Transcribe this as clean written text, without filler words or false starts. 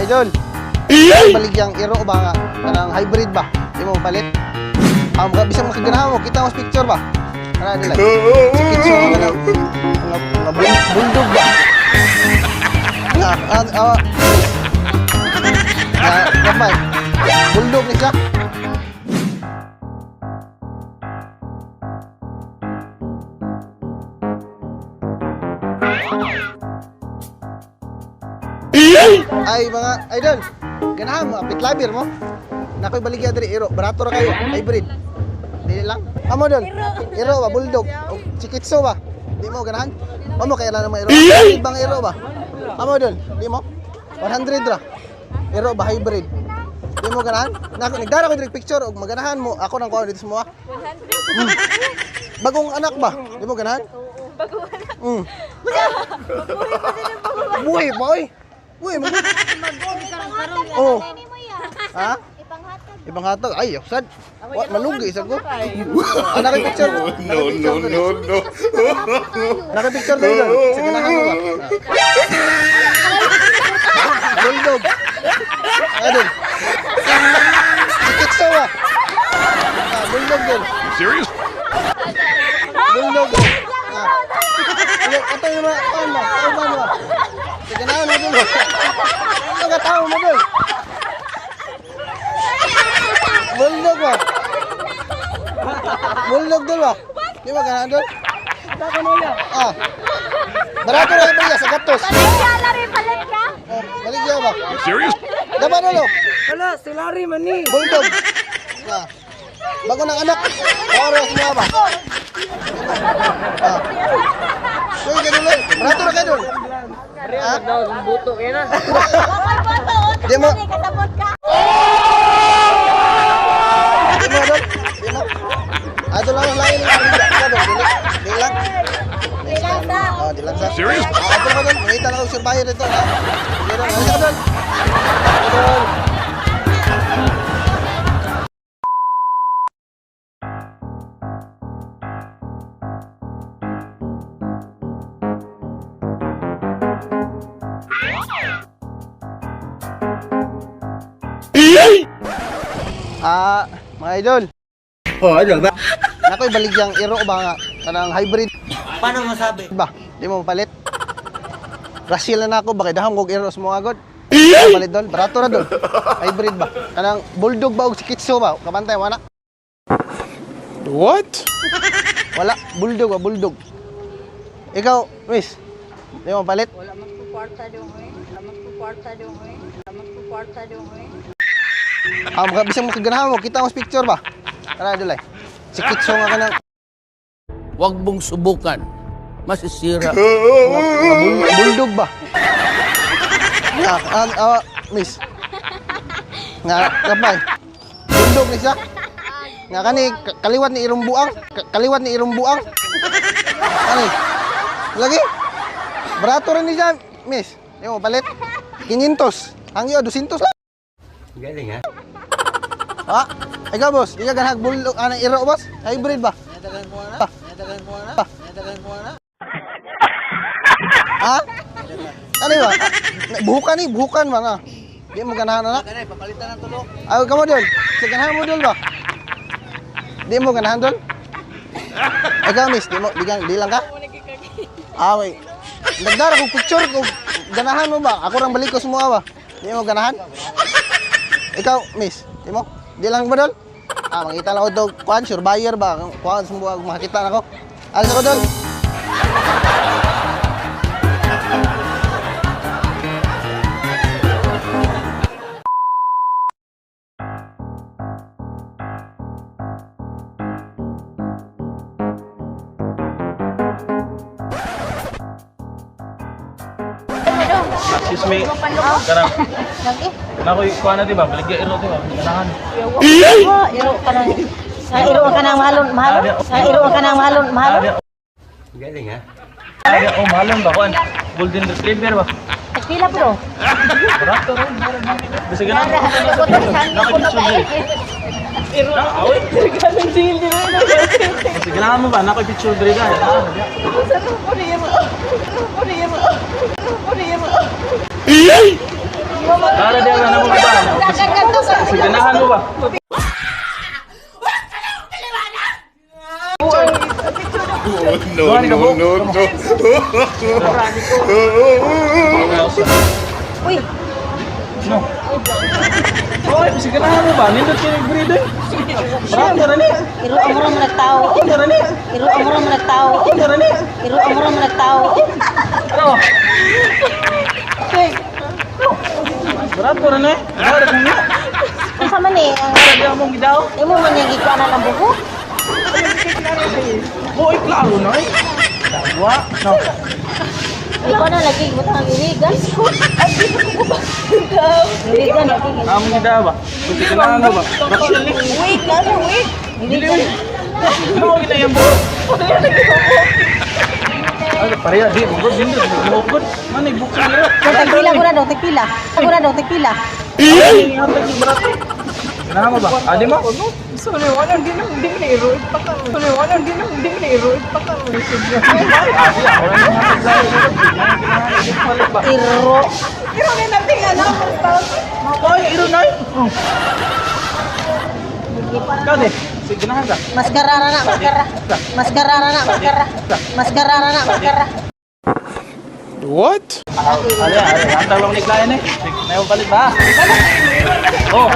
Idol. Baligyang iro ba nga kanang hybrid ba? Di mo palit? Ah, mga bisang makaganahan mo, kita mo sa picture ba? Kana nila. Sikit so nga kanang mga bulldog ba? Ah, ah, ah, ah, gamay. Bulldog ni siya. Ay mga idol, ganahan mo, pitlabir mo. Nakoy baligya diri iro, barato ra kayo, hybrid. Dili lang. Amo dol. Iro ba bulldog? O chikitso ba? Di mo ganahan? Amo kaya lang naman iro. Hybrid bang iro ba? Amo dol, di mo? 100 ra. Iro ba hybrid? Di mo ganahan? Nako nagdara ko diri picture og maganahan mo. Ako nang kuha dito sa mga. 100. Bagong anak ba? Di mo ganahan? Bagong anak. Buhi ba oy? Buhi mo. Oh. Ha? Ipanghatag. Ibang hatag. Ay, sad. Wa malugi sa ko. Ah, naka-picture. No, no, no, no. Naka-picture dali doon. Sa ganahan mo ba? Ah. Bulldog. Ah, doon. Sikitso ba? Ah, bulldog doon. Serious? Bulldog. Ah. Ito yung mga taon mo. Taon ba mo? Sa ganahan mo doon. Ano ka tao mo doon? Bulldog ba? Bulldog doon ba? Di ba ganahan doon? Ah. Barato na yung sa gatos. Palit ka, Larry, palit ka. Oh, baligya ba? You serious? Dapat ano? Wala, si Larry man ni. Bulldog. Ah. Bago ng anak. Oras mo ba? Ah. Uy, ganun lang. Barato na kayo doon. Ah? Buto kaya na. Wakay boto, Di mo. kasabot ka. Di mo doon. Di mo. Ah, doon lang ang lain. Di doon. Dili. Di lang. Di lang sa. Oh, di lang sa. Serious? Ah, doon ka doon. Mangita na ako surveyor dito. Ha? Sige doon. Halika doon. Halika doon. Ah, mga idol. Oh, idol ba? Nakoy baligyang iro ba nga kanang hybrid Paano masabi? ba? Di mo mapalit. Russell na nako ba kay dahom kog iro sa mga agad. Palit dol, barato ra dol. Hybrid ba? Kanang bulldog ba og sikitso ba? Kabantay wala. What? Wala, bulldog ba bulldog. Ikaw, miss. Di mo mapalit? Wala man ko kwarta dong eh. Wala man ko kwarta dong eh. Wala man ko kwarta dong eh. Ah, mga bisang makaganahan mo, kita mo sa picture ba? Tara dol ay. Sikitso nga kanang Huwag mong subukan. Masisira. mga bulldog ba? Ah, ah, ah, miss. Nga, kapay. Bulldog ni siya. Nga kani kaliwat ni irong buang, kaliwat ni irong buang. Kani. Lagi. Barato rin ni siya, miss. Di mo palit. 500. Hangyo 200 lang. Galing ha? Ha? Ikaw boss, ikaw ganahag bulldog anang iro boss? Hybrid ba? Pa. Pa. Ha? Ano ba? Ah, buhukan ni, buhukan ba nga? Di mo ganahan na? Kanay, papalitan ng tulok. Ay, kamo dol. Sa ganahan mo dol ba? Di mo ganahan dol? Ikaw miss, di mo di, di lang ka? Ah, wait. Nagdara kog picture kog ganahan mo ba? Ako rang balik ko sa mua ba? Di mo ganahan? Ikaw, miss, di mo? Di lang ba dol? Ah, mangita lang ko dog. Kuan, sure buyer ba? Kuan, sa mua, makita na ko. Alis ako dol. Excuse me. Karang. Nakoy kuha na di ba? Baligya iro di ba? Ganahan. Iro ka nang. Iro ka nang mahalon, mahalon. Iro ka nang mahalon, mahalon. Galing ha? Ay, oh, mahalon ba kuan? Golden Retriever ba? Pila bro. Barato ron. Bisa ganahan. Nakoy picture diri. Iro. Bisa ganahan mo ba? Nakoy picture diri ka. Para di na mo ba? Sa ganahan mo ba? Oh, no, no, no, no. Uy, No. Oy, sa ganahan mo ba? Nindot kay breed eh. Barato ra ni. iro ang mura mo nagtao. Barato ra ni. Iro ang mura mo nagtao. Barato ra ni. Iro ang mura mo nagtao. Ano? Barato ra ni. Barato ra ni. Unsa man eh, ang Para di among gidaw. imo man yung gikuanan ang buhok? Boy, klaro na eh. Wa, no. Ikaw na lagi butang ang iligan. Iligan lagi. Among gidaw ba? Kung ganahan mo ba? Roxel ni. Wait, lalo wait. Dili uy. Ano ginayang buhok? Ay, pareha di mo gud nindot mo gud. Manay buka nila. Tagpila ko na daw, tagpila. Ko na daw, tagpila. Ganahan mo ba? Adi mo? Sorry, wala din ang di ni iro. Sorry, wala din ang di ni iro. Iro. Iro ni natin alam Oy, iro nay. Kade, sige ganahan ka. Mascara na, mascara. Mascara na, mascara. Mascara na, mascara. What? Ale, ale, antang lang ni client eh. Sige, nayo palit ba? Oh.